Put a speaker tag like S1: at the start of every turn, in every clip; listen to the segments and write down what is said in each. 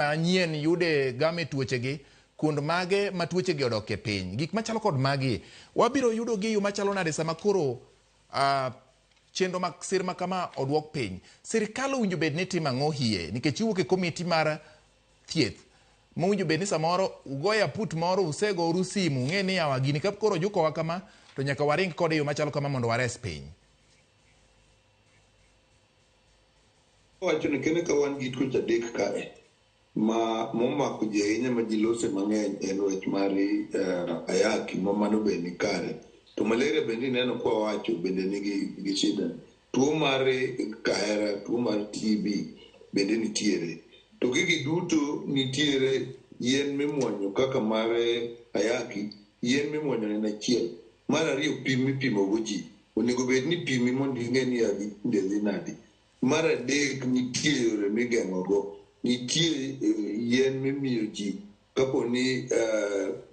S1: Manyien yude game tuochegi, kuond mage ma tuochegi odokie piny. Gik machalo kod magi wabiro yudo gi e yo machalo nade sama koro chenro mag sir ma kama oduok piny. Sirikal owinjo bed ni timo ang'o hie nikech iwuok e komiti mar thieth mowinjo bed ni samoro ugoyo aput moro usegoru simu ung'e ni yawa gini ka koro ojukowa kama to nyaka waring kode e yo machalo kama mondo wares piny.
S2: Wacho ni kene ka wan gi tuoche adek kae ma momako ji ahinya ma ji lose mang'eny en wach mar ayaki ma mano be ni kare. To malaria bende ineno kwa wacho bende nigi gi shida. Tuo mar kahera, tuo mar TB bende nitiere. To gigi duto nitiere yien mimuonyo kaka mar ayaki, yien mimuonyo en achiel. Mar ariyo pim mipimo go ji. Onego bed ni pimi mondo ing'e ni tinde dhi nade. Mar adek nitie yore migeng'o go. Nitie yien mimiyo ji kapo ni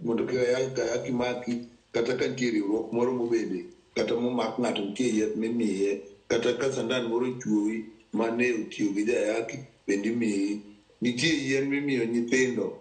S2: mondo kik ayaki maki kata ka nitie riwruok moro mobede kata momak ng'ato nitie yath mimiye kata ka sandan moro ochuoyi mane otiyo gi jayaki bende imiyi. Nitie yien mimiyo nyithindo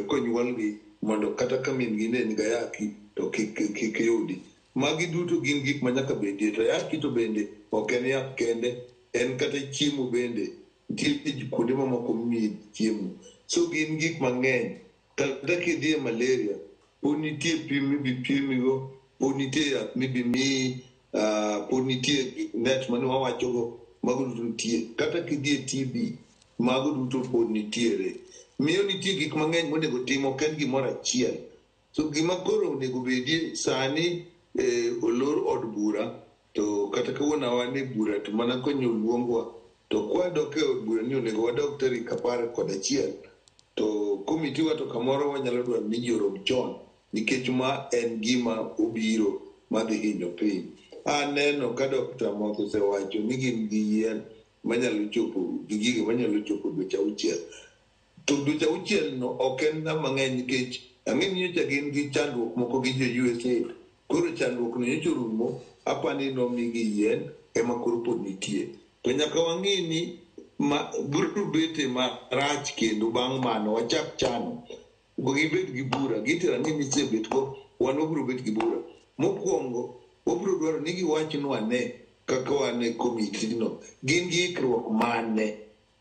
S2: konyuolgi mondo kata ka min gi ne nigi ayaki to kik yudi. Magi duto gin gik ma nyaka bedie. To ayaki to bende ok en yath kende, en kata chiemo bende. Nitie kuonde mamoko mimiye chiemo. So gin gik mang'eny. Kata kidhi e malaria, pod nitie pim mibi pimigo, pod nitie yath mibi miyi, pod nitie net mane wawachogo, mago duto nitie. Kata kidhi e TB, mago duto pod nitiere. Miyo nitie gik mang'eny monego tim, ok en gimoro achiel. So gima koro onego bedie sani olor od bura to kata kawuono wan e bura to mana konyo oluongwa to kwadok e od bura ni onego wadog tarik 11 to komiti wa to kamoro wanyalo dwaro ni ji orom chon nikech ma en gima obiro madhi hinyo piny. Aneno ka Dr. Amoth osewacho ni gin gi yien manyalo chopo gi gigo manyalo chopo dweche auchiel. To dweche auchiel no ok en ng'ama ng'eny nikech ang'e ni nyocha gin gi chandruok moko gi jo USAID. Koro chandruok no nyocha orumo, apani nomigi yien ema koro pod nitie. To nyaka wang'i ni ma biro bete marach kendo bang' mano wachak chano. Gibed gi bura, gitero ang'e ni gisebet go, wan wabiro bet gi bura. Mokwongo, wabiro dwaro ni giwachnwa ne kaka wan e komiti no, gin gi ikruok mane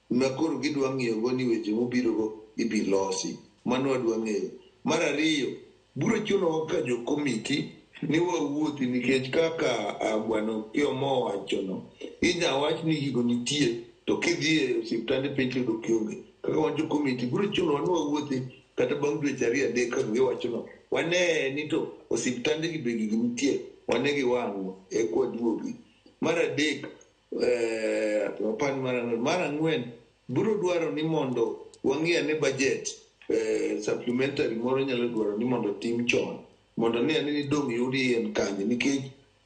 S2: ma koro gidwa ng'iyo go ni weche mobiro go ibi losi. Mano wadwa ng'eyo. Mar ariyo, biro chunowa kaka jo komiti ni wawuothi nikech kaka bwana Okiya owacho no, inya wach ni gigo nitie to kidhi e osiptande piny tiyudo kionge. Kaka wan jo komiti biro chunowa ni wawuothi kata bang' dweche ariyo adek kaka giwacho no, wane ni to osiptande gi be gigi nitie, wane gi wang'wa eka waduogi. Mar adek, mar ang'wen, biro dwaro ni mondo wang'i ane budget, supplementary moro nyalo dwaro ni mondo otim chon mondo ne ane ni dong' yud yien kanye nikech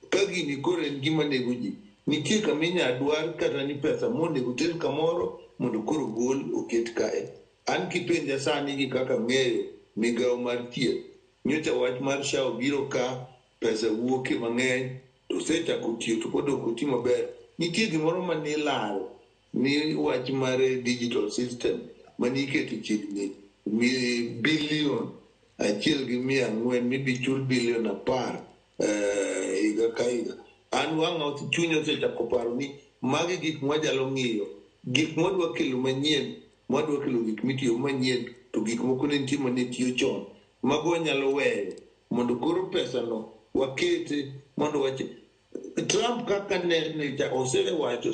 S2: ka gini koro en gima nego ji, nitie kama inya dwar kata ni pesa monego ter kamoro mondo koro ogol oket kae. An kipenja sani gi kaka ang'eyo migawo mar thieth, nyocha wach mar SHA obiro ka, pesa wuoke mang'eny, to osechako tiyo to pod ok oti maber. Nitie gimoro mane ilal ni wach mar digital system mane iketo chiegni bilion 1.400 mibi chul bilion 10 higa ka higa. An wang'a chunya osechako paro ni magi gik mwanyalo ng'iyo, gik mwadwa kelo manyien, mwadwa kelo gik mitiyo manyien, to gik moko ne nitie mane tiyo chon. Mago wanyalo weyo mondo koro pesa no wakete mondo wach Trump kaka nene cha osewacho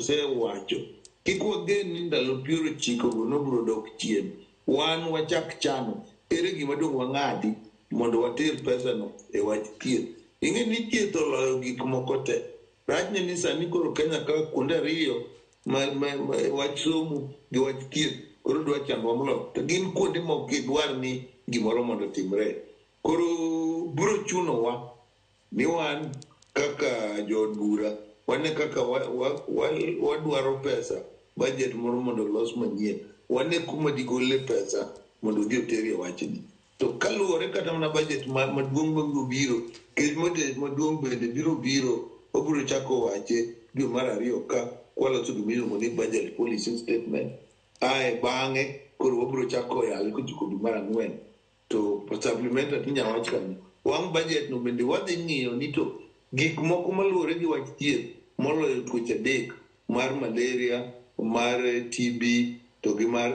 S2: kik wagen ni ndalo 90 go nobiro dok chien. Wan wachak chano ere gima dong' wang'adi mondo water pesa no e wach thieth. Ing'e ni thieth oloyo gik moko te. Rachne ni sani koro Kenya ka kuonde ariyo ma wach somo gi wach thieth koro dwa chandowa moloyo. To gin kuonde ma ok gidwar ni gimoro mondo otimre. Koro biro chunowa ni wan kaka jood bura wane kaka wadwaro pesa budget moro mondo olos manyien. Wane kuma digole pesa mondo odhi oterie wachni. To kaluwore kata mana budget maduong' mabiro biro, nikech budget maduong' bende biro biro, wabiro chako wache dwe mar ariyo ka kwaloso gima iluongo ni budget policy statement. Ae bang'e Koro wabiro chako yale kochopo dwe mar ang'wen. To supplementary tinya wach kanyo. Wang' budget no bende wadhi ng'iyo ni to gik moko maluwore gi wach thieth moloyo tuoche adek mar malaria, mar TB to gi mar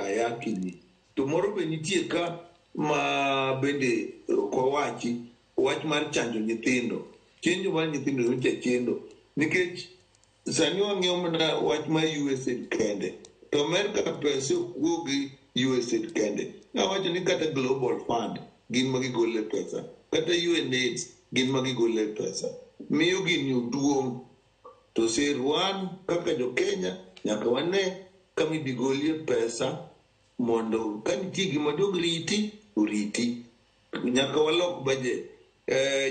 S2: ayaki ni. To moro be nitie ka ma bende ok wawachi, wach mar chanjo nyithindo. Chenjo mar nyithindo nyocha chendo nikech sani wang'iyo mana wach mar USAID kende. To Amerka pesa ok wuog gi USAID kende. Nawacho ni kata Global Fund gin ma gigole pesa, kata UNAIDS gin ma gigole pesa. Miyo gini oduong'. To sir wan kaka jo Kenya nyaka wane kama ibigolie pesa mondo ka nitie gima dong riti, oriti. Nyaka walok budget.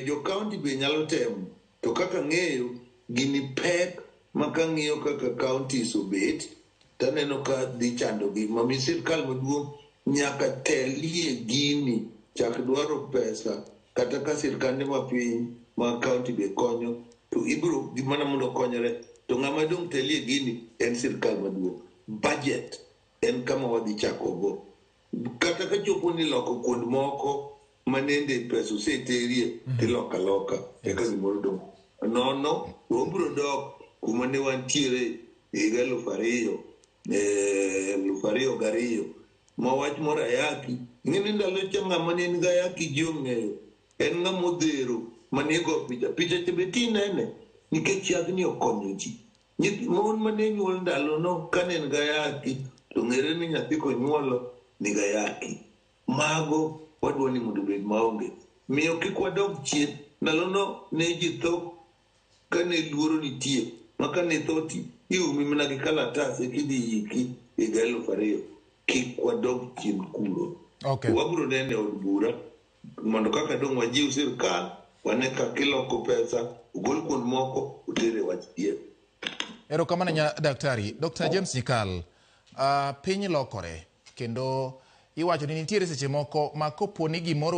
S2: Jo county be nyalo temo. To kaka ng'eyo, gini pek ma kang'iyo kaka counties obet, taneno ka dhi chandogi. Mami sirkal maduong' nyaka telie gini, chak dwaro pesa, kata ka sirkande mapiny ma county be konyo, to ibiro mana mondo okonyre. To ng'ama dong' telie gini en sirkal maduong'. Budget en kama wadhi chakogo. Kata ka chopo ni loko kuond moko manende pesa oseterie, tiloko aloka, eka gimoro dong'. Nono, wabiro dok kuma ne wantiere e higa 2002, ma wach moro ayaki. Ing'e ni ndalo cha ng'ama ne nigi ayaki ji ong'eyo. En ng'ama odhero mane igo picha. Picha cha be tinene nikech yadhni okonyo ji. Mon mane nyuol ndalono kane en gi ayaki, to ng'ere ni nyathi konyuolo nigi ayaki. Mago wadwa ni mondo obed maonge. Miyo kik wadog chien. Ndalono ne ji tho kane luoro nitie. Ma kane tho ti iumi mana gi kalatas eka idhi yiki higa 2000. Kik wadog chien kuro.
S1: Okay.
S2: Wabiro neno e od bura mondo kaka dong' wajiw sirkal wane kaka iloko pesa, ogol kuond moko, oter e wach thieth.
S1: Erokamano nya daktari. Dr. James Nyikal, piny lokore kendo iwacho ni nitiere seche moko ma kopo ni gimoro